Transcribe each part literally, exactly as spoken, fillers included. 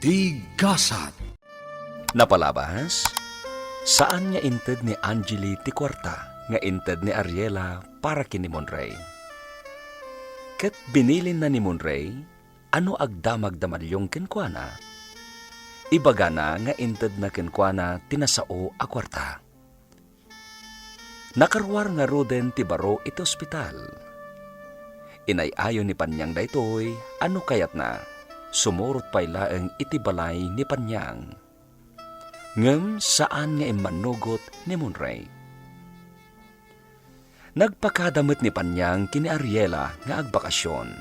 Ti gasat. Napalabas, saan nga inted ni Angeli ti kuarta nga inted ni Ariela para ken ni Monray. Ket binilinna ni Monray a no agdamag da Maliong kenkuana, ibagana nga intedna kenkuana ti nasao a kuarta. Nakaruar ngaruden ti baro iti ospital. Inay-ayo ni Panyang daytoy a no kayatna, sumurot pay laeng iti balay ni Panyang. Ngem saan nga immannugot ni Monray. Nagpakada met ni Panyang ken ni Ariela nga agbakasyon.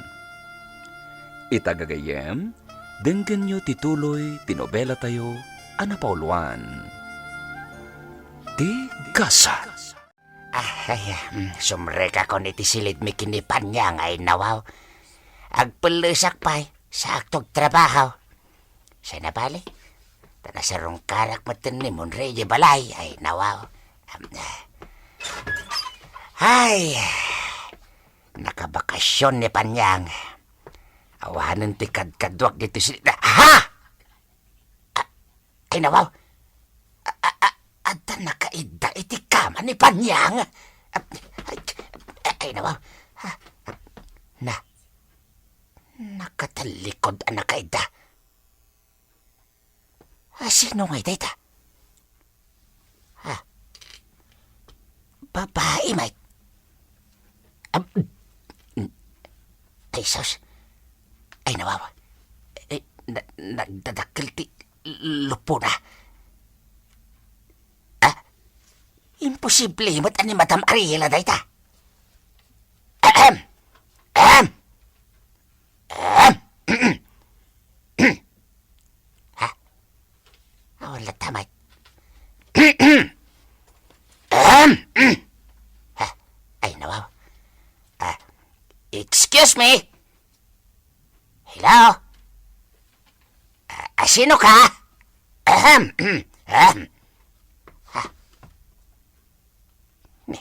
Ita gagayyem, denggenyo ti tuloy ti nobelatayo a napauluan, Ti Gasat. Ah, ay, ah, mm, sumrekakon iti silidmi ken ni Panyang, ay nawaw. Agpellesak pay, saakto agtrabaho. Saan a bale? Ta nasarungkarak metten ni Monray idiay balay, ay nawaw. Am, ah. Ay, nakabakasyon ni Panyang. Awanen ti kadkaduak ditoy si-, ha? A-, ay, nawaw. A-, a-, a-, adda nakaidda iti kama ni Panyang. A-, ay, ay, nawaw. A-, na, nakatallikud a nakaidda. A, sino ngay dayta? Ha? Babai met. Am, ay, sus. Ay, nawaw. Eh, na-, nagdadakkel ti lupona. Ah, imposible met a ni Madam Ariela dayta. Ahem! Ahem! Ahem! Ha? Awan latta met. Ahem! Ha? Ay, nawaw. Ah, excuse me? Hello? Ah, ah, sino ka? Ahem! Ahem! Ha? Ni,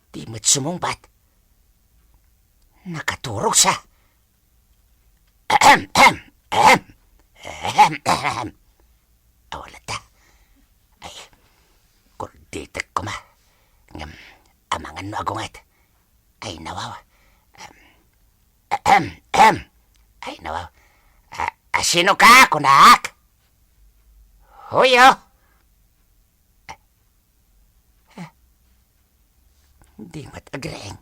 di met sumungbat. Nakaturog sa. Ahem, ahem, ahem. Ahem, ahem. Awan latta. Ay, kurditek koma. Ngem, amangan no agunget. Ay, nawaw. Ahem, ahem. Ay, nawaw. A, a, sino ka, kunak? Huyo. Di met agreng.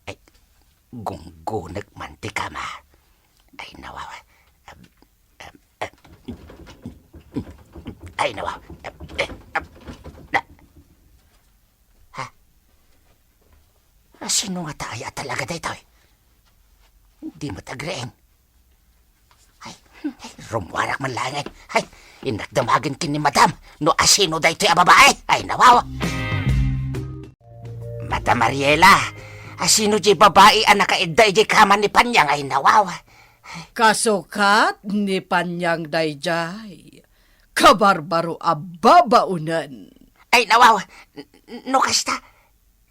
Ay, gunggunek man ti kama. Ay, nawaw. Ay, nawaw. Na. Ha? A, sino ngata aya talaga daytoy? Di met agreng. Ay, ay, rummuarak man laeng. Ay, innak damagen ken ni Madam no asino daytoy a babai. Ay, nawaw. Madam Ariela, asino diay babai a nakaidda idiay kama ni Panyang? Ay, nawaw. Kasukat ni Panyang daydiay. Kabarbaro a babaonen. Ay, nawaw. N-, no kasta,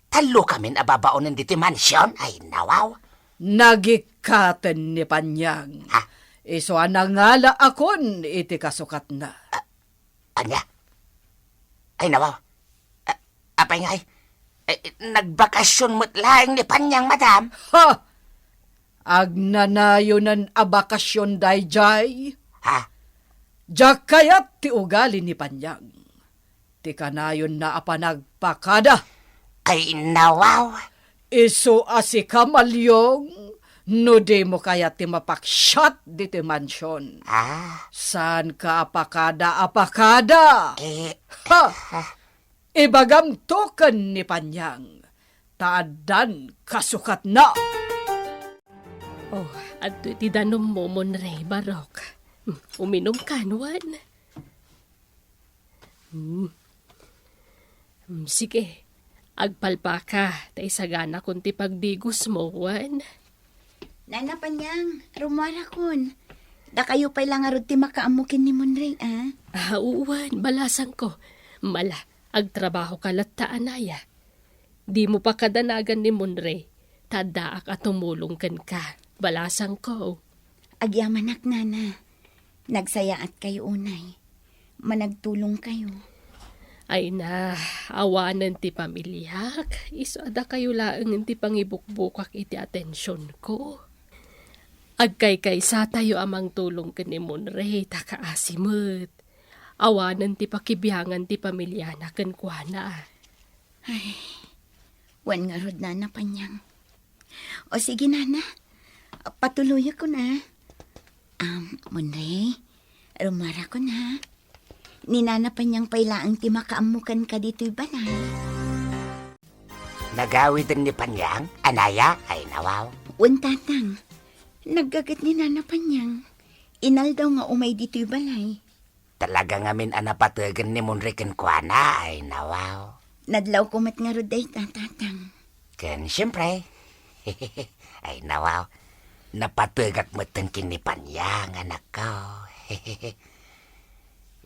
tallo kamin a babaonen ditoy mansion? Ay, nawaw. Nagikkaten ni Panyang. Ha? Isu a nangalaakon iti kasukatna. A-, ania? Ay, nawaw. A-, apay ngay? Eh, nagbakasyon met laeng ni Panyang, madam. Ha! Agnanayonen a bakasyon daydiay. Ha? Diak kayat ti ugali ni Panyang. Ti kanayonna a panagpakada. Ay, nawaw. Isu a sika, Maliong, no dimo kayat ti mapaksiat ditoy mansion. Ah. Saanka a pakada a pakada. Eh, ha! Ha? Ibagamto ken ni Panyang, ta addan kasukatna. Oh, adtoy ti danummo, Monray, barok. Hmm, uminumkan, wen? Hmm. Hmm, sige, agpalpaka, ta isaganakon ti pagdigosmo, wen? Nana Panyang, rummuarakon. Dakayo pay la ngarud ti makaammo ken ni Monray, a? Ah, wen, balasangko. Mala, agtrabahoka latta, anaya. Dimo pakadanagan ni Monray, ta addaak a tumulong kenka. Balasangko. Agyamanak, Nana. Nagsayaatkayo unay. Managtulongkayo. Ay na, awanen ti pamiliak. Isu a dakayo laengen ti pangibukbukak iti atensionko. Agkaykaysatayo a mangtulong ken ni Monrey, ta kaasi met. Awanen ti pakibiangan ti pamiliana kenkuana. Ay, wen ngarud, Nana Panyang. O sige, Nana. Patuloyakon, a. Am, Monrey, rumuarakon, a. Ni Nana Panyang pay laeng ti makaammo kenka ditoy balay. Nagawiden ni Panyang, anaya? Ay, nawaw. Wen, Tatang. Naggaget ni Nana Panyang. Inaldaw nga umay ditoy balay. Talaga ngamin a napategen ni Monrey kenkuana, ay, nawaw. Nadlawko met ngarud dayta, Tatang. Ken siempre, ay, nawaw, napategak metten ken ni Panyang, anakko.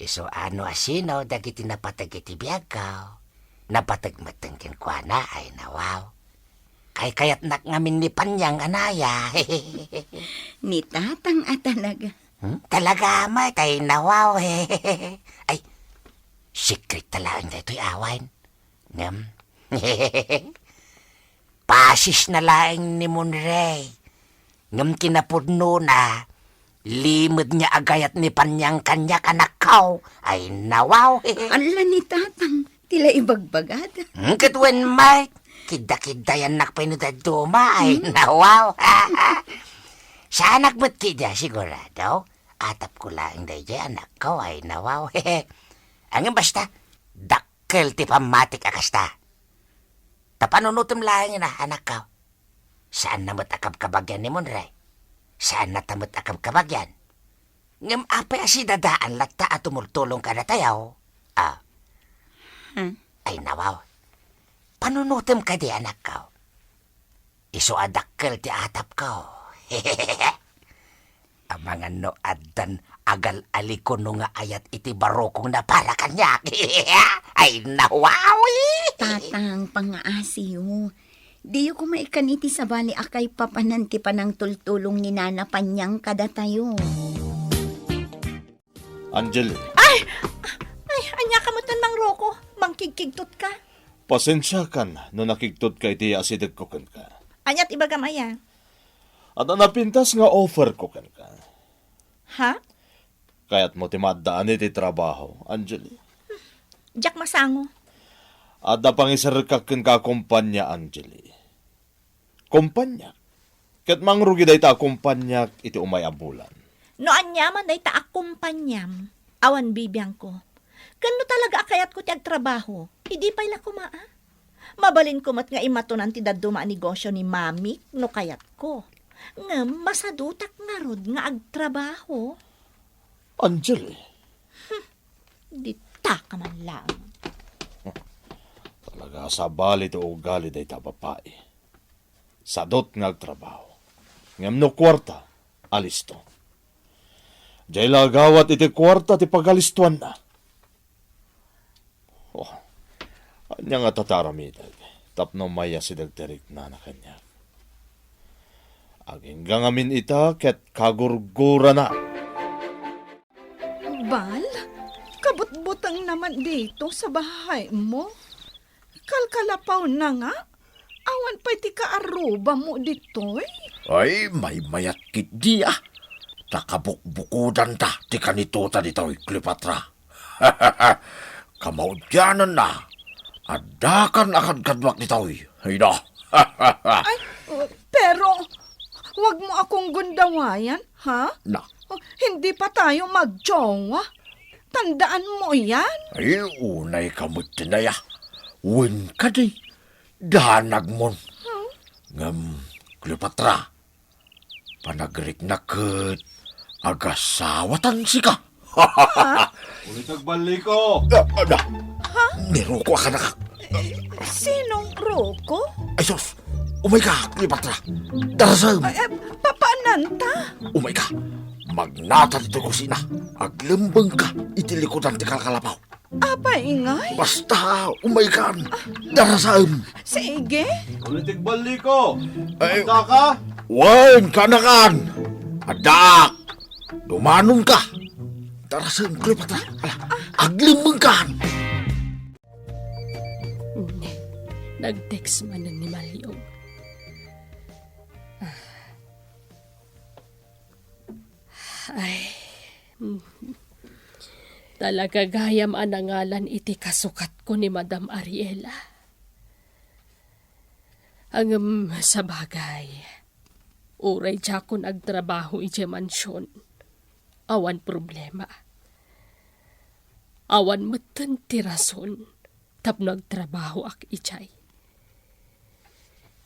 Isu a no asino dagiti napateg iti biagko, napateg metten kenkuana, ay, nawaw. Kaykayatnak ngamin ni Panyang, anaya. Ni Tatang a talaga. Hmm? Talaga met, ay, nawaw. Ay, secret ta laeng daytoy awan. Ngem, pasisna laeng ni Monrey. Ngem kinapudnona, limed nga agayat ni Panyang kaniak, anakko. Ay, nawaw. Alla ni Tatang, ti la ibagbagada. Hmm, ket wen met, kidda-kiddayannak pay no dadduma, ay, hmm, nawaw. Saanak met kidda, sigurado. Atapko laeng daydiay, anakko, ay, nawaw. Ngem basta, dakkel ti pammatik a kasta. Ta panunotem laeng, anakko. Saanna met a kabkabagyan ni Monrey. Saanna ta met a kabkabagyan. Ngem apay a sidadaan latta a tumultulong kadatayo? Ah. Hmm. Ay, nawaw. Panunotem kadi, anakko. Isu a dakkel ti atapko. Amangan no addan agal-aliko no nga ayat iti barukong na para kaniak. Ay, nawawi! Tatang, pangaasiyo. Diyo koma ikkan iti sabali a kaipapanan ti panangtultulong ni Nana Panyang kadatayo. Angeli. Ay! Ay, ania ka met, Mang Rocco? Mangkigkigtot ka? Pasensiakan no nakigtot ka iti asidegko kenka. Aniat ibagam aya? Adda napintas nga offer ko kenka. Ha? Kayatmo ti maaddaan iti trabaho, Angeli? Diak masango. Adda pangiserrekak kenka a kompania, Angeli. Kompaniak. Ket mangrugi dayta a kompaniak iti umay a bulan. No aniaman dayta a kompaniam, awan bibiangko. Ken no talaga a kayatko ti agtrabaho, idi pay la koma, a? Mabalinko met nga imatonan ti dadduma a negosio ni Mamik no kayatko. Ngem masadutak ngarud nga agtrabaho. Angeli. Hmm, dita ka man laeng. Talaga a sabali ti ugali dayta a babai. Sadut nga agtrabaho. Ngem no kuarta, alisto. Diay la agawat iti kuarta ti pagalistoanna. Oh, ania ngata ti aramidek tapno maiyasideg ti riknana kaniak? Agingga ngamin ita ket kagurgurana. Bal, kabutbutengna man dito sa bahay mo. Kalkalapawna nga, awan pay ti kaarrubam ditoy? Ay, maymayat ketdi, a. Ta kabukbukodanta ti kanitota ditoy, Cleopatra. Kamaudiananna, addakan a kadkaduak ditoy. Ay na. Ay, pero wag mo akong gundawayan, ha? Na. Oh, hindi pa tayo magjowa. Tandaan mo yan. Ay, unay ka met ti naya. Wen kadi, danagmon. Huh? Ngem, Cleopatra, panagriknak ket agasawatan sika. Ha? Ulit agballiko. Ah, ada. Ha? Ni Rocco a kanak. Eh, sinong Rocco? Ay, sus! Umay ka, Cleopatra! Darasem! Ay, eh, papaananta? Umay ka! Magnata ditoy kusina. Aglembeng ka iti likudan ti kalkalapaw. Apay ngay? Basta, umay kan. Darasem! Sige. Ulit agballiko. Ay, anta ka? Wen, kanakan! Addaak! Dumanonka! Tara, Cleopatra! Ala, aglemmengkan! Nag-text manen ni Malyong. Ay, mm. Talaga gayam a nangalan iti kasukatko ni Madam Ariela. Ngem sabagay, uray diakon agtrabaho idiay mansion, awan problema. Awan metten ti rason tapno agtrabahoak idiay.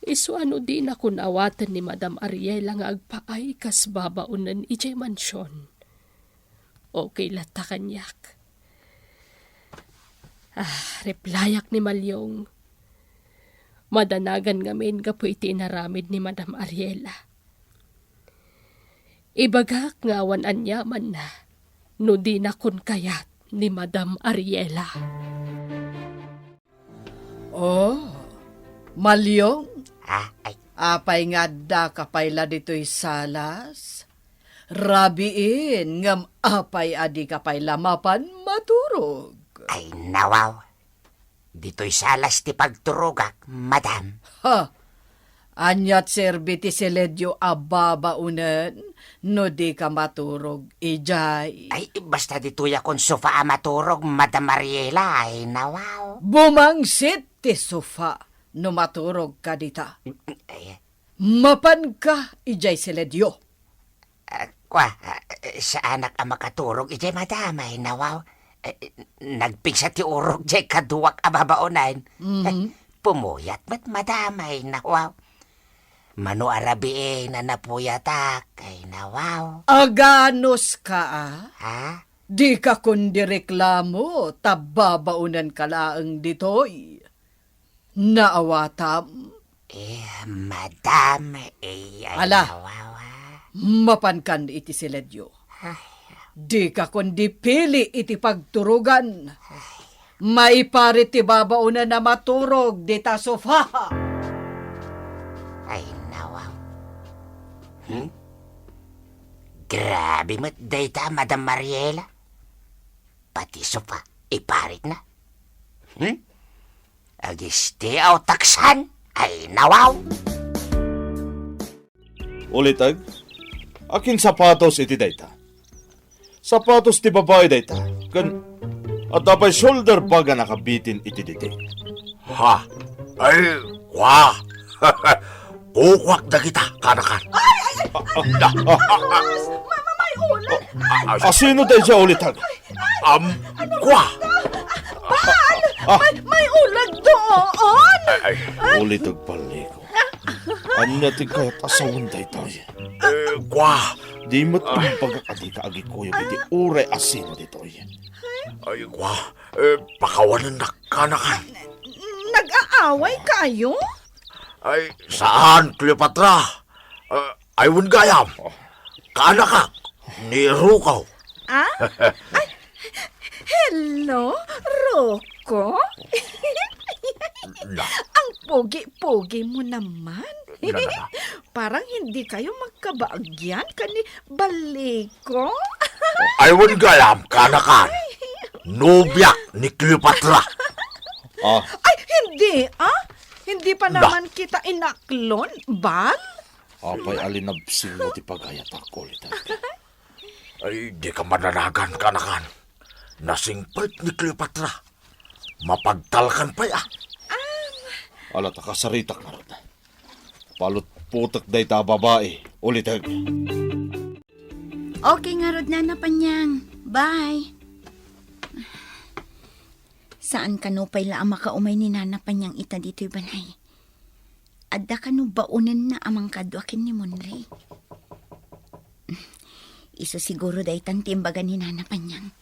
Isu a no dinakon awaten ni Madam Ariela nga agpaay kas babaonen idiay mansion, okay latta kaniak. Ah, replyak ni Malyong. Madanagan ngamin gapu iti inaramid ni Madam Ariela. Ibagak nga awan aniamanna no dinakon kayat ni Madam Ariela. Oh, Malyong? Ah, ay. Apay nga addaka pay la ditoy salas? Rabiin, ngem apay a dika pay la mapan maturog? Ay, nawaw. Ditoy salas ti pagturogak, madam. Ha? Ania't serbi ti siledyo a babaonen no dika maturog idiay? Ay, basta ditoyakon sofa a maturog, Madam Ariela, ay nawaw. Bumangsit ti sofa no maturogka dita. Ay. Mapanka idiay siledyo. Ah, kwa, ah, saanak a makaturog idiay, madam, ay nawaw. Eh, nagpigsa ti urok diay kaduak a babaonen. Mhm. Eh, pumuyat met, madam, ay nawaw. Mano a rabiin a napuyatak, ay nawaw. Aganuska, a? Ha? Dika kundi reklamo ta babaonenka laeng ditoy. Naawatam? Eh, madam, eh, ay, ala, nawawa. Mapankan iti siledyo. Ay. Dika kundi pili iti pagturogan. Ay. Maiparit ti babaonen a maturog dita sofa. Ay, nawaw. Hmm? Grabe met dayta, Madam Ariela. Pati sofa, iparitna. Hmm? Agisti a utaksan, ay nawaw! Uliteg, akin sapatos iti dayta? Sapatos ti babai dayta, ken adda pay shoulder bag a nakabitin iti dede. Ha? Ay, kwa! Kukuak dagita, kanakan. Ay, ay, ay, ay, ay, ay, ay, mama, may ulag. Ay, asino dayta, Uliteg? Ay, ay, am, ano kwa? Bal! Ah. May, may ulag doon! Ay, ay. Uliteg, baliko. Ania ti kayat a sawen daytoy? Eh, kwa. Di met imbagak a dika agikuyog iti uray asino ditoy. Ay, kwa. Eh, pakawanennak, kanakan. Nag-aaway kayo? Ay, saan, Cleopatra. Ah, ay, wen gayam. Kaanakak, ni Ruko. Ah? Ay, hello, Ruko? Na. Ang pogi-pogi mo naman. Na, na, na. Parang hindi kayo magkabaagyan kani Baliko. Ay, wen gayam, kanakan. Nobiak ni Cleopatra. Ah. Ay, hindi, ah? Hindi pa naman kita inaklon, Bal? Apay a linabsingmo ti pagayatak, Uliteg? Ay, dika madanagan, kanakan. Nasingpet ni Cleopatra. Mapagtalkan pay, ah. Ala ta kasaritak ngarud. Palutpotek dayta a babai, Uliteg. Okay ngarud, Nana Panyang. Bye. Saan kano pay la a makaumay ni Nana Panyang ita ditoy balay? Adda kano baonenna a mangkadua ken ni Monre? Isu siguro daytan ti imbaga ni Nana Panyang.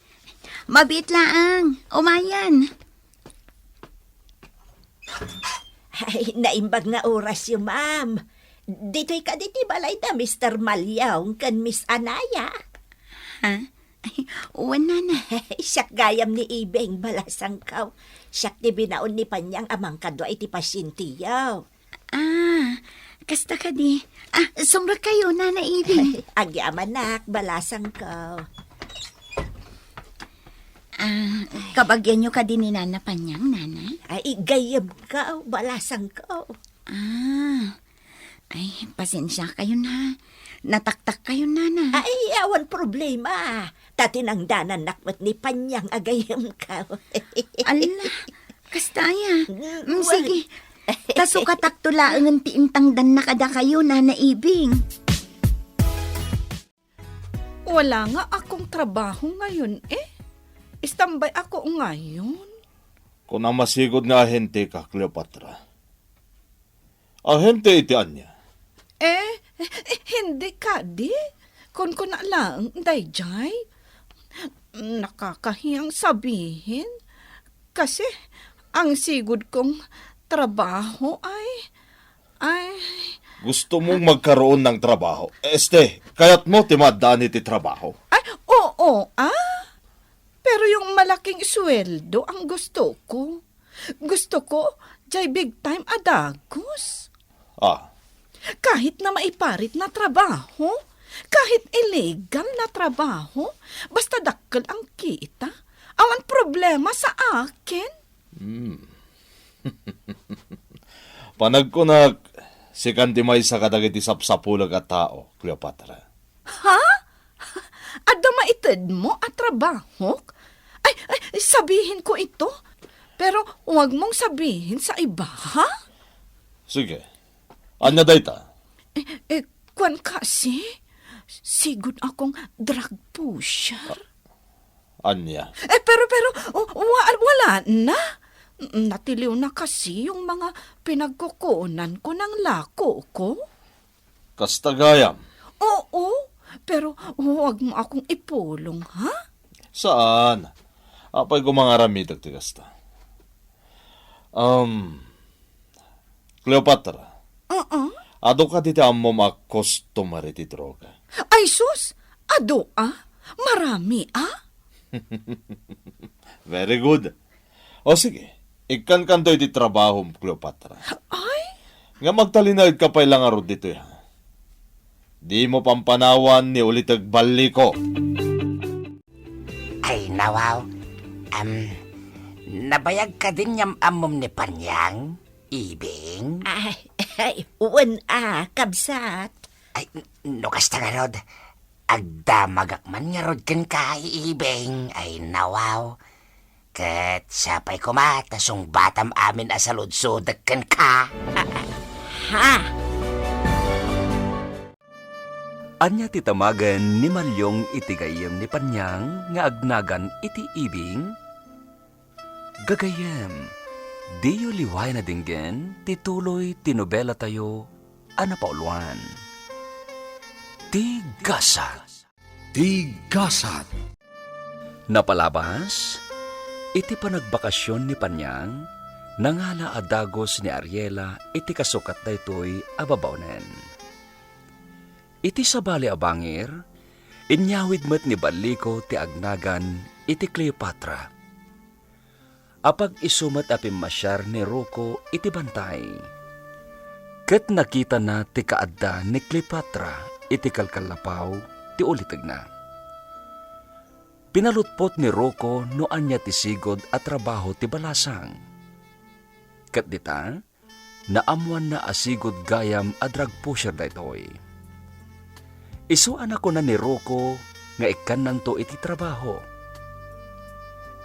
Mabiit laeng, umayen. Ay, naimbag nga orasyo, ma'am. Ditoy kadi ti balay da Mister Malyong ken Miss Anaya? Ha? Ay, wen, Nana. Siak gayam ni Ibeng Balasangkaw. Siak ti binaon ni Panyang a mangkadua iti pasienteyo. Ah, kasta kadi. Ah, sumrekkayo, Nana Ibing. Agyamanak, balasangko. Ah, kabagianyo kadi ni Nana Panyang, Nana? Ay, gayyemko, balasangko. Ah, ay, pasensiakayon, ha. Nataktakkayon, Nana. Ay, awan problema. Ta tinangdanannak met ni Panyang a gayyemko. Ala, kasta aya. Mm, Mm, well, sige. Ta sukatakto laengen ti intangdanna kadakayo, Nana Ibing. Wala nga akong trabaho ngayon, eh. Istambay ako ngayon. Kuna masigud nga ahente ka, Cleopatra. Ahente iti ania? Eh, eh, hindi kadi. Kunkuna laeng dayjay. Nakakahiyang sabihin. Kasi, ang sigud kong trabaho ay, ay Gusto mong magkaroon ng trabaho? Este, kayat mo ti maaddaan iti trabaho? Ay, oo, ah. Pero yung malaking sweldo ang gusto ko. Gusto ko, jay big time a dagos. Ah. Kahit na maiparit na trabaho, kahit illegal na trabaho, basta dakkel ang kita, awan problema sa akin. Hmm. Panagkunak, sikan ti maysa kadagiti sapsapulek a tao, Cleopatra. Ha? Adda maitedmo a trabahok? Ay, ay, sabihin ko ito. Pero huwag mong sabihin sa iba, ha? Sige. Anya dayta? Eh, eh, kuan kasi, sigud akong drug pusher. Anya? Eh, pero, pero, wa-, wala na. Natiliw na kasi yung mga pinagkukunan ko ng lako ko. Kasta gayam? Oo, pero huwag mo akong ipulong, ha? Saan? Apay ko mangaramidek ti kasta. Um, Cleopatra. Oo? Adu kadi ti ammom a customer iti droga? Ay, sus! Adu, ah? Marami, ah? Very good. O sige, ikkankanto iti trabahom, Cleopatra. Ay? Nga magtalinaed ka pay la ngarud ditoy, ha? Di mo pampanawan ni uliteg balliko. Ay, nawaw. Am, nabayag ka din yam-ammom ni Panyang, Ibing? Ay, ay, wen a, kabsat. Ay, n-, no kasta ngarud, agdamagak man ngarud kenka, Ibing. Ay, nawaw. Ket sapay koma ta sungbatam amin a saludsodek kenka. Ha? Ania ti tamagen ni Malyong iti gayyem ni Panyang nga agnagan iti Ibing? Gagayyem, diyo liwayan a denggen ti tuloy ti nobelatayo a napauluan, Ti Gasat. Ti Gasat. Napalabas, iti panagbakasyon ni Panyang, nangala a dagus ni Ariela iti kasukat daytoy a babaonen. Iti sabali a bangir, inyawid met ni Balliko ti agnagan iti Cleopatra. Apag-isu met a pimmasiar ni Rocco iti bantay. Ket nakitana ti kaadda ni Cleopatra iti kalkallapaw ti ulitegna. Pinalutpot ni Rocco no ania ti sigud a trabaho ti balasang. Ket dita, naammoanna a sigud gayam a drug pusher daytoy. Isu a nakuna ni Rocco nga ikkannanto iti trabaho.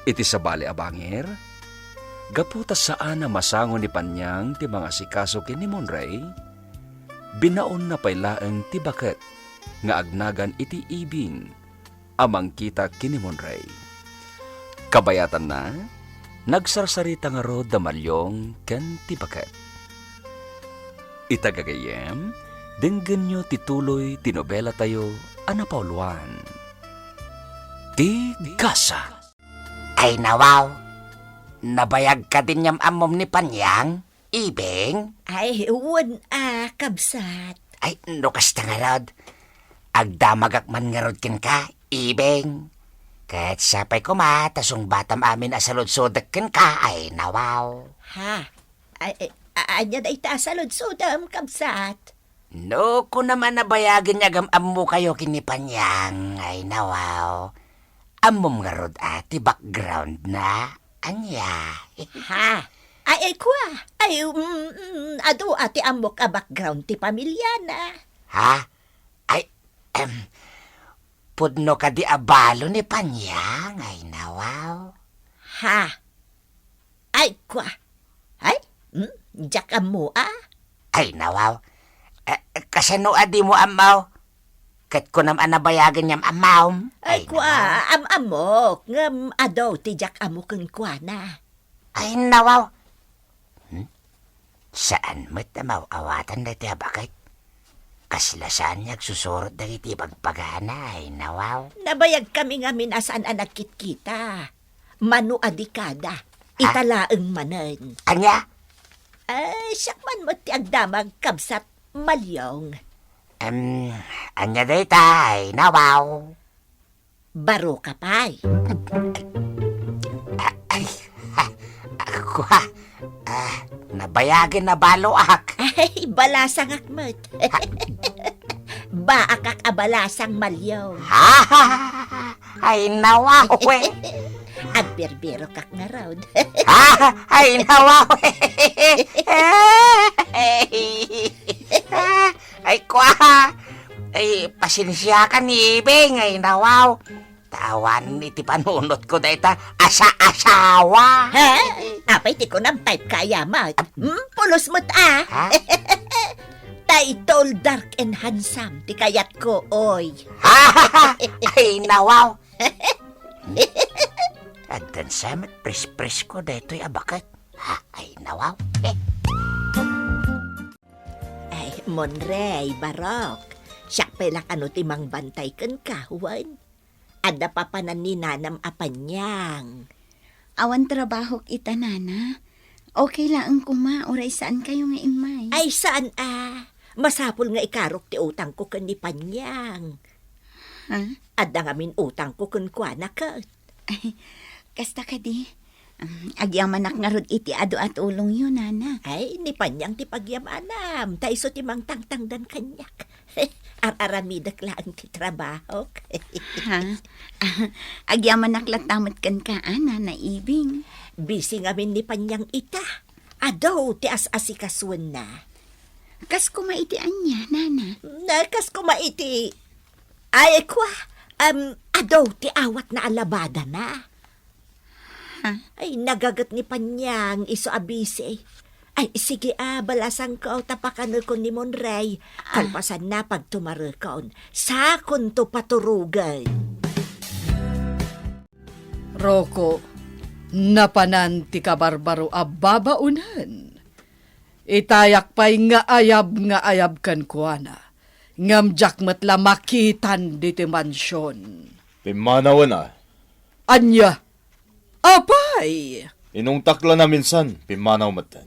Iti sabali a bangir, gapu ta saan a masango ni Panyang ti mangasikaso ken ni Monray, binaonna pay laeng ti baket nga agnagan iti Ibing a mangkita ken ni Monray. Kabayatanna, nagsarsarita ngarud da Malyong ken ti baket. Ita gagayyem, denggenyo ti tuloy ti nobelatayo a napauluan, Ti Gasat. Ay, nawaw, nabayag ka din yam-ammom ni Panyang? Ibing? Ay, wen a, kabsat. Ay, no kasta ngarud, agdamagak man ngarud kenka, Ibing. Ket sapay koma ta sungbatam amin a saludsodek kenka, ay, nawaw. Ha? Ay, ay, A-, ania dayta a saludsodem, kabsat? No kunam a nabayagen nga agam-ammokayo ken ni Panyang, ay nawaw. Ammom ngarud a ti background na? Ania? Ha? Ay, ay, kua. Ay, mm, mm, adu a ti ammok a background ti pamiliana. Ha? Ay, em, pudno kadi a balo ni Panyang, ay nawaw. Ha? Ay, kua. Ay, hmm, diak ammo, a? Ay, nawaw. Eh, kasano a dimo ammo? Ket kunam a nabayagen nga am-ammom? Ay, kua, nawaw. Am-ammok, ngem adu ti diak ammo kenkuana. Ay, nawaw. Hmm? Saan met a maaw-awatan daytoy a baket? Kasla saan nga agsusurot dagiti ibagbagana, ay nawaw. Nabayagkami ngamin a saan a nagkitkita. Mano a dekada. Ha? Ita laeng manen. Ania? Eh, siak man met ti agdamag, kabsat Maliong. Em, ania dayta, ay nawaw? Baro ka pay. Ay, ha, kua, ah, nabayagen a baloak. Ay, balasangak met. Baakak a balasang, Maliong. Ha? Ay, nawaw, eh. Agbirbirokak ngarud. Ha? Ay, nawaw, eh. Ay, kua. Ay, pasensiakan, Ibing, ay nawaw. Ta awan iti panunotko dayta asa-asawa. Ha? Apay ti kunam, type ka aya met? Hmm, pulos met a. Ha? Tay tall, dark, and handsome ti kayatko, oy. Ha? Ay, nawaw. Addan sa met pres-presko daytoy a baket. Ha? Ay, nawaw. Eh. Ay, Monrey, barok. Siak pay la kano ti mangbantay kenka, wen? Adda papanan ni nanam a Panyang. Awan trabahok ita, nana. Okay laeng koma, uray saankayo nga immay. Ay, saan a. Masapul nga ikarok ti utangko ken ni Panyang. Ha? Adda ngamin utangko kenkuana ket. Ay, kasta kadi. Um, agyamanak ngarud iti adu a tulongyo, nana. Ay, ni Panyang ti pagyamanam, ta isu ti mangtangtangdan kaniak. Ar-aramidek laeng ti trabahok. Ha? Agyamanak latta met kenka, a, Nana Ibing. Busy ngamin ni Panyang ita. Adu ti as-asikasuenna. Kas koma iti ania, nana? Na, kas koma iti, ay, kua, em, adu ti awatna a labadana. Ha? Ay, nagaget ni Panyang, isu a busy. Ay, sige a, balasangko ta pakanekon ni Monrey. Ah. Kalpasanna, pagtumarekon. Sakonto paturogen. Roko, napanan ti kabarbaro a babaonen. Itayak pay nga ayab nga ayab kenkuana, ngem diak met la makitan ditoy mansion. Pimmanawen a. Ania? Apay? Inungtak la naminsan, pimmanaw metten.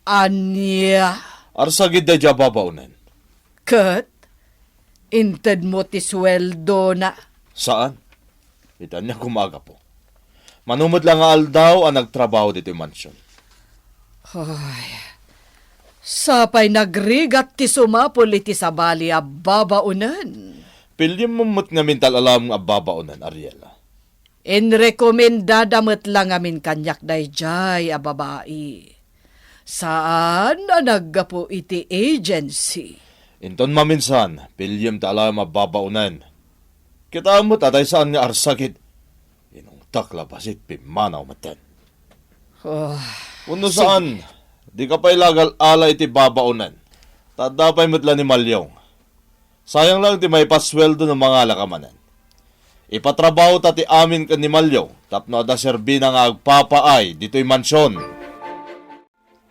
Ania? Arsagid daydiay a babaonen. Ket intedmo ti sueldona? Saan. Iti ania koma a gapu? Mano met la nga aldaw a nagtrabaho ditoy mansion. Ay, sapay nagrigat ti sumapul iti sabali a babaonen. Piliem met ngamin tal-alam nga babaonen, Ariela. Inrekomendada met la ngamin kaniak daydiay a babai. Saan a naggapu iti agency. Inton maminsan, piliem ta alam a babaonen. Kitaem met a tay saan nga arsagid. Inungtak la bassit pimmanaw metten. Oh, wenno sige. Saan, dika pay la agal-ala iti babaonen. Ta adda pay met la ni Malyong. Sayang lang ti maipasueldo no mangalaka manen. Ipatrabaho ta ti amin ken ni Malyong tapno adda serbina nga agpapaay ditoy mansion.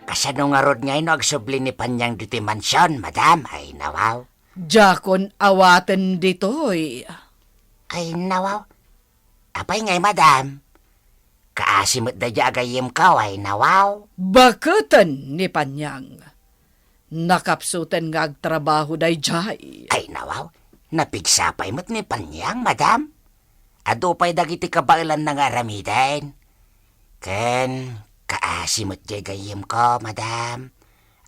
Kasano ngarud ngay no agsubli ni Panyang ditoy mansion, madam? Ay, nawaw. Diakon awaten ditoy. Ay, nawaw. Apay ngay, madam? Kaasi met daydiay a gayyemko, ay nawaw. Baketen ni Panyang. Nakapsuten nga agtrabaho daydiay. Ay nawaw, napigsa pay met ni Panyang, madam. Adu pay dagiti kabaelanna nga aramiden. Ken kaasi met diay gayyemko, madam.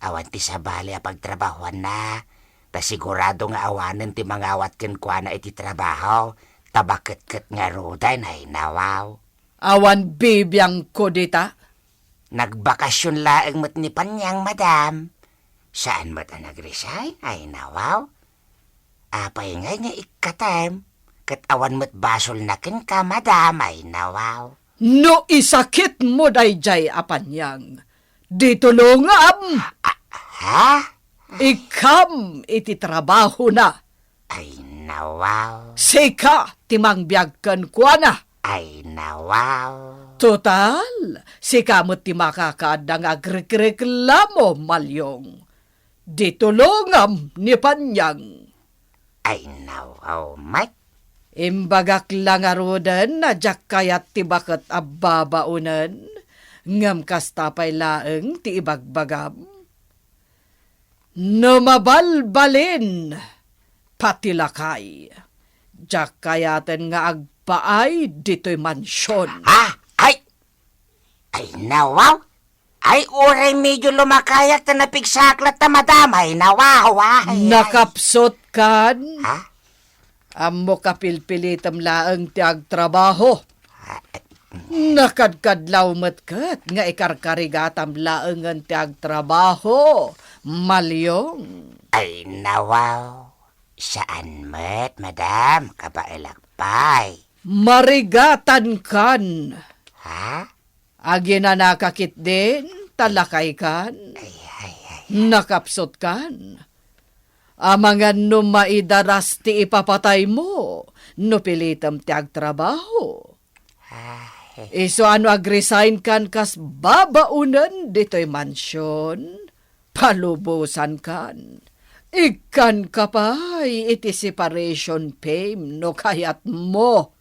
Awan ti sabali a pagtrabahuanna, ta sigurado nga awanen ti mangawat kenkuana iti trabaho, ta baketket ngaruden, ay nawaw. Awan bibiangko dita. Nagbakasyon laeng met ni Panyang, madam. Saan met a nag-resign, ay nawaw. Apay ngay nga ikkatem, ket awan met basolna kenka, madam, ay nawaw. No isakitmo daydiay a Panyang, di tulongam. Ah, ha? Ikkam iti trabahona. Ay, nawaw. Sika ti mangbiag kenkuana. Ay, nawaw. Total, sika met ti makakaadda nga agrikreklamo, Malyong. Di tulongam ni Panyang. Ay, nawaw met. Imbagak la ngaruden a diak kayat ti baket a babaonen, ngem kasta pay laeng ti ibagbagam. No mabalbalin, pati lakay, diak kayaten nga agpaay ditoy mansion. Ha? Ay! Ay, nawaw! Ay, uray medyo lumakayak ta napigsak latta, madam. Ay, nawaw, ay, ay. Nakapsutkan? Ha? Ammok a pilpilitem laeng ti agtrabaho. Ah, eh. Nakadkadlaw met ket nga ikarkarigatam laengen ti agtrabaho, Malyong. Ay, nawaw. Saan met, madam. Kabaelak pay. Marigatankan. Ha? Aginanaka ketdin, ta lakaykan. Ay, ay, ay. Nakapsutkan. Amangan no maidaras ti ipapataymo, no pilitem ti agtrabaho. Ay. Isu a no agresign kan kas babaonen ditoy mansion, palubosankan. Ikkanka pay iti separation payment no kayatmo.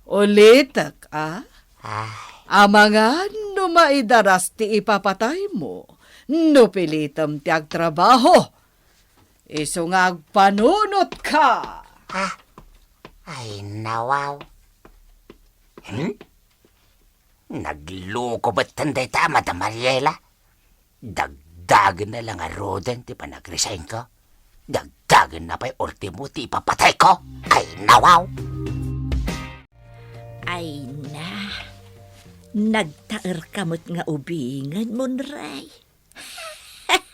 Ulitek, a? Ay. Amangan no maidaras ti ipapataymo, no pilitem ti agtrabaho. Isu nga agpanunotka. Ah, ay, nawaw. Hmm? Nagloko metten dayta, Madam Mariela. Dagdagenna la ngaruden ti panag-resignko. Dagdagenna pay ultimo ti ipapatayko. Ay, nawaw! Ay na, nagtaerka met nga ubingen, Monray.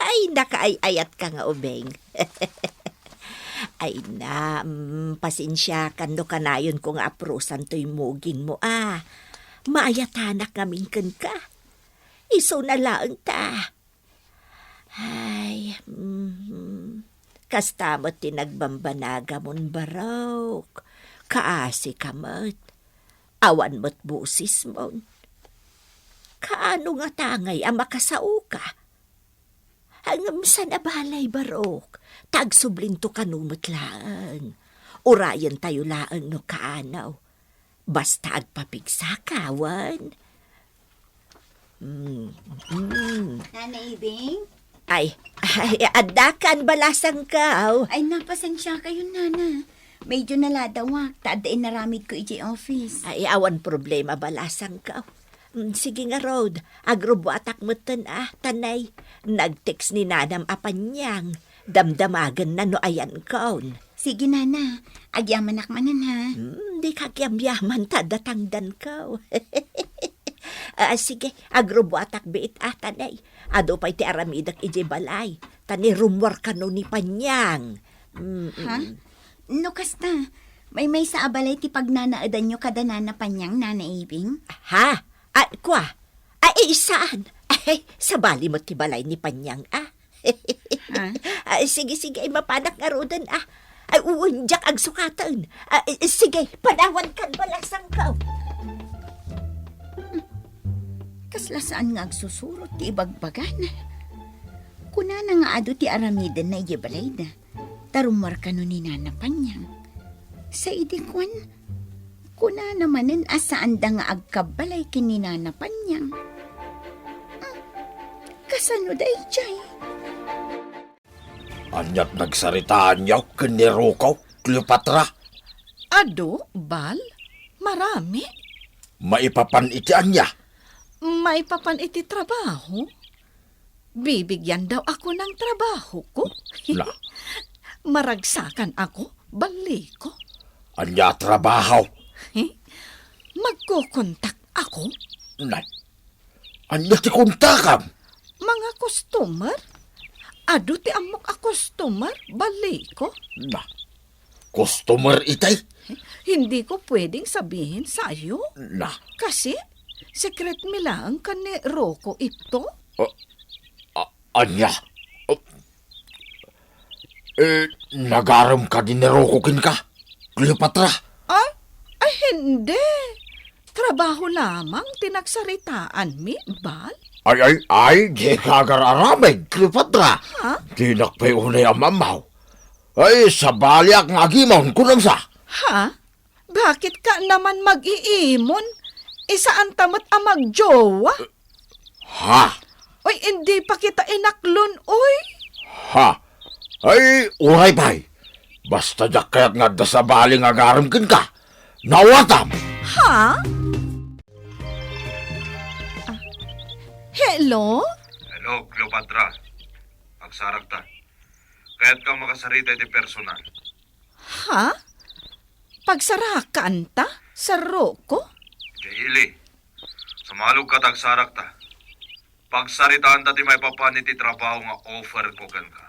Ay, nakaay-ayatka nga ubing. Ay na, mm, pasensiakan no kanayonko nga aprosan toy mugingmo a. Maayatanak ngamin kenka. Isuna laeng ta. Ay, mhm. Kasta met ti nagbambanagamon, barok. Kaasika met. Awan met bosesmon. Kaano ngata ngay a makasaoka? Ngem saan a balay, barok, ta agsublinto kano met laeng. Urayentayo laeng no kaano. Basta agpapigsaka, wen? Mm, mm. Nana Ibing? Ay, ay, addakan, balasangko. Ay, napasensiakayon, Nana. Medyo naladawak, ta adda inaramidko idiay office. Ay, awan problema, balasangko. Mm, sige ngarud, agrubuatak metten a, ta nay, nag-text ni nanam a Panyang. Damdamagenna no ayankon. Sige, Nana. Agyamanak manen, ha? Hmm, dika agyamyaman ta adda tangdanko. Ah, sige, agrubuatak biit a, ta nay. Adu pay ti aramidek idiay balay. Ta ni rummuar kano ni Panyang. Mm, Ha? mm. No kasta, maymaysa a balay ti pagnanaedanyo kada Nana Panyang, Nana Ibing? Ha? Ay, kua? Ay, saan? Ay, sabali met ti balay ni Panyang, a? Ah? Ay, sige, sige, ay, mapanak ngaruden, a. Ay, uwan, diak agsukaten. Ay, sige, panawankan, balasangko. Kasla saan nga agsusurot ti ibagbagana. Kunana nga adu ti aramidenna idiay balayda. Ta rummuar kano ni Nana Panyang. Sa idi kuan, kunana manen a saanda nga agkabbalay ken ni Nana Panyang. Hmm, kasano daydiay? Aniat nagsaritaanyo ken ni Rukaw, Cleopatra? Adu, Bal? Marami? Maipapan iti ania? Maipapan iti trabaho? Bibigyan daw ako ng trabaho ko. Na. Maragsakan ako, bali ko. Ania a trabaho? Magkukontak ako. Na. Ania ti kontakam? Mga customer. Adu ti ammok a customer, bali ko. Na. Customer itay? Hindi ko pwedeng sabihin sa'yo. Na. Kasi, secret mi laeng kan ni Rocco ito. Ah, ah, ania? Ah, eh, nagarem ka din ni Rocco kenka, Cleopatra? Ah? Ay, hindi. Trabaho lamang ti nagsaritaan mi, bal? Ay, ay, ay, di ka agar-aramid, Cleopatra. Ha? Dinak pay unay a maammo. Ay, sabaliak nga agimon, kunam sa? Ha? Bakit ka naman mag-iimon? Isaanta met a magjowa? Ha? Oy, hindi pa kita inaklon, oy. Ha? Ay, uray pay. Basta diak kayat nga adda sabali nga agarem kenka. Nawatam! Ha? Ah, hello? Hello, Cleopatra. Agsarakta. Kayat ka makasarita iti personal. Ha? Pagsarakanta, Sir Rocco? Jay Eli, sumalog ka ta agsarakta. Pagsaritaanta ti maipapan iti trabaho nga offer ko kenka.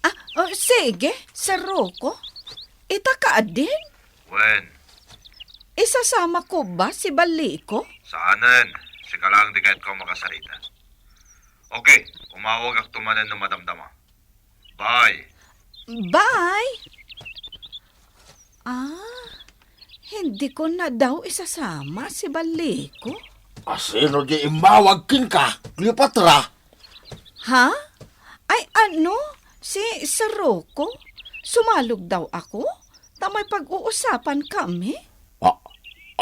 Ah, oh, sige, Sir Rocco. Ita ka adin? Wen. Isasama ko ba si bali ko? Saanen, sika lang ti kayat ko makasarita. Okay, umawagak to manen no madamdama. Bye. Bye. Ah, hindi ko na daw isasama si bali ko. Asino di imawag kenka, Cleopatra? Ha? Ay, ano? Si Sir Rocco? Sumalog daw ako? Ta may pag-uusapan kami? Ah,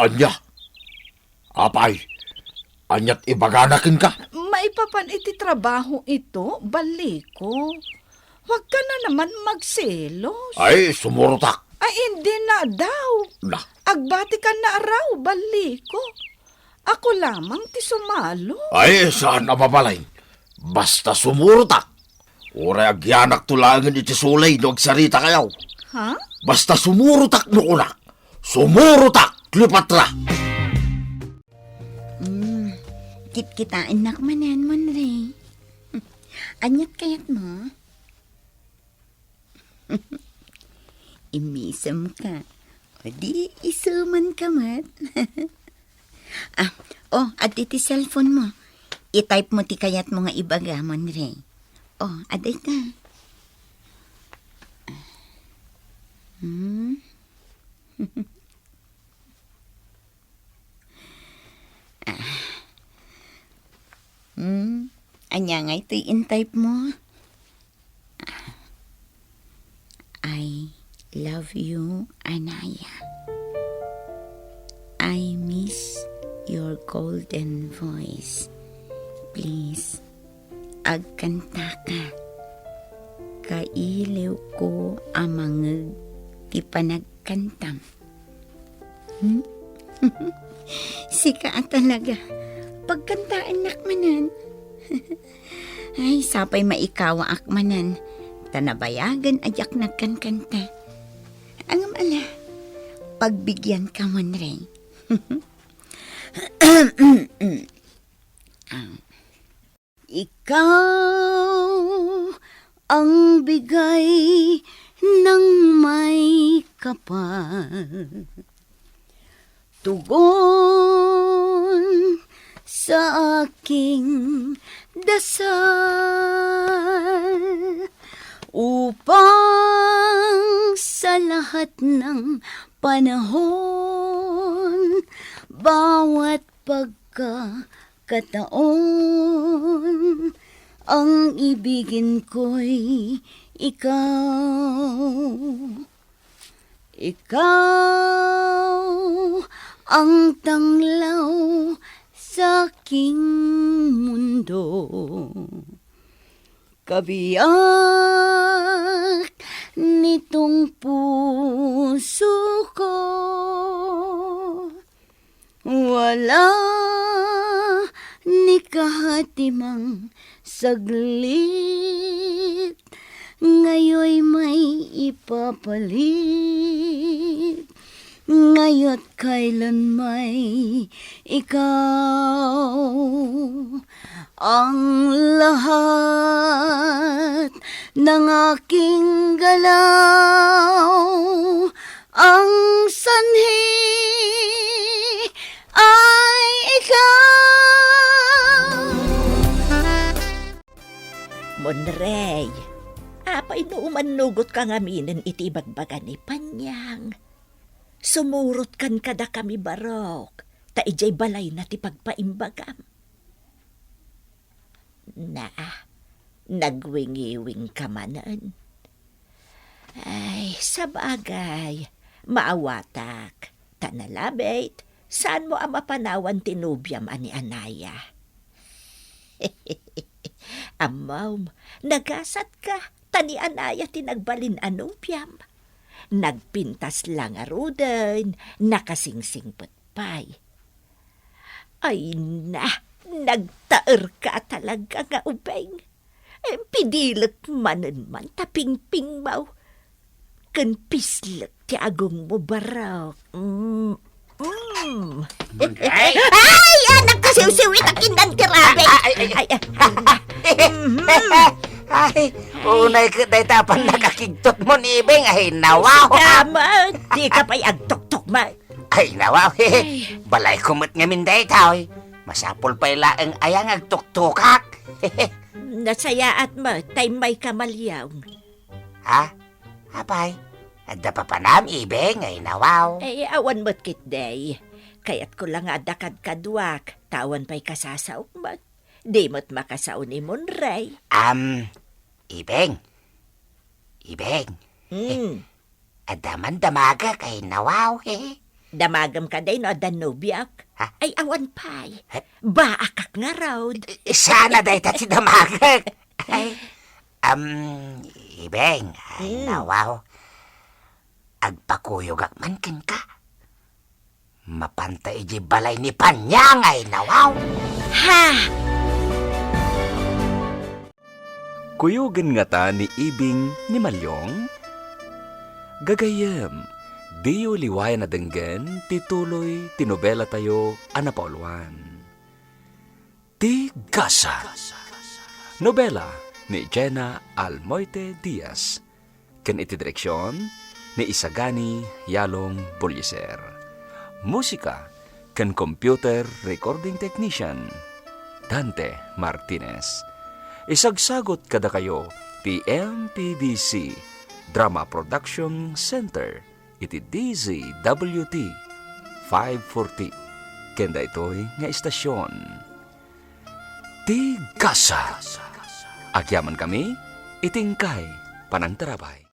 ania? Apay, aniat ibagana kenka? Maipapan iti trabaho ito, bali ko. Huwag ka na naman magselos. Ay, sumurotak. Ay, hindi na daw. Na. Agbati ka na araw, bali ko. Ako lamang ti sumalo. Ay, saan a mabalin? Basta sumurotak. Uray agyanakto laengen iti sulay no agsarita kayo. Ha? Basta sumurotak no kunak. Sumurotak, Cleopatra! Mm, kitkitaennak manen, Monre. Aniat kayat mo? Immisem ka. O di, isuman ka met. Ah, oh, adda ti cellphone mo. I-type mo ti kayat mo nga ibaga, Monre. Oh, adda ita. Hmm? Ah. Hmm? Ania ngay toy in-type mo? I love you, Anaya. I miss your golden voice. Please, agkantaka. Kailiw ko a mangeg ti panagkantam. Hmm? Sika a talaga. Pagkantaennak manen. Ay, sapay maikawaak manen. Ta nabayagen a diak nagkankanta. Ngem ala, pagbigyan ka man, Rey. Ah. Ikaw ang bigay ng may kapal, tugon sa aking dasal, upang sa lahat ng panahon, bawat pagka kataon, ang ibigin ko'y ikaw. Ikaw ang tanglaw sa aking mundo. Kabiyak nitong puso ko. Wala ni Kahatimang saglit, ngayoy may ipapalit. Ngayat kailan may ikaw ang lahat ng aking galaw, ang sanhi ay ikaw. Monrey, apay no umannugot ka ngaminen iti ibagbaga ni Panyang? Sumurot kan kadakami barok, ta idiay balayna ti pagpaimbagam. Na, nagwingiwing ka manen. Ay, sabagay, maawatak. Ta nalabit, saanmo a mapanawan ti nobiam a ni Anaya. Ammom, nagasatka, ta ni Anaya ti nagbalin a nobiam. Nagpintas la ngaruden, nakasingsingpet pay. Ay na, nagtaerka talaga nga ubing. Eh, pidilek manen man ta pingpingmaw. Ken pislek ti agongmo, barok. Mm. Mm. Ay! Ay, anak ko, siwsiwit a kindan ti rabbit. Ay, ay, ay, ay. Ay, ay, ay. Mhm. Ay, unay ket dayta apan nakakigtot mo ni Ibing. Ay, nawa. Tama, di ka pay agtuktok, ma. Ay, nawa, he. Ay. Balayko met ngamin daytoy. Masapul pay laeng aya nga agtuktukak. Nasayaat met, tay may kamaliaw. Ha? Apay, adda papanam, Ibing, ay nawa. Eh, awan met ketdi. Kayatko la nga adda kadkaduak, ta awan pay kasasaok met. Di met makasao ni Monrey. Am, Ibing. Ibing. Hmm. Adda man damagek, ay nawa, he. Damagem kadi no adda nobiak? Ha? Ay, awan pay. Ha? Baakak ngarud. I-, sana dayta ti damagek. Ay, am, Ibing, ay, Hmm. nawa. Agpakuyogak man kenka. Mapanta idiay balay ni Panyang, ay nawa. Ha? Kuyogen ngata ni Ibing ni Malyong? Gagayyem, diyo liwayan a denggen ti tuloy ti nobelatayo a napauluan, Ti Gasa. Nobela ni Jena Almoite Diaz. Ken iti direksion ni Isagani Yalong Buliser. Musika ken computer recording technician, Dante Martinez. Isagsagut kadakayo ti M P D C Drama Production Center iti D Z W T five forty. Ken daytoy nga istasion, Ti Gasa. Agyamankami iti inkay panangtarabay.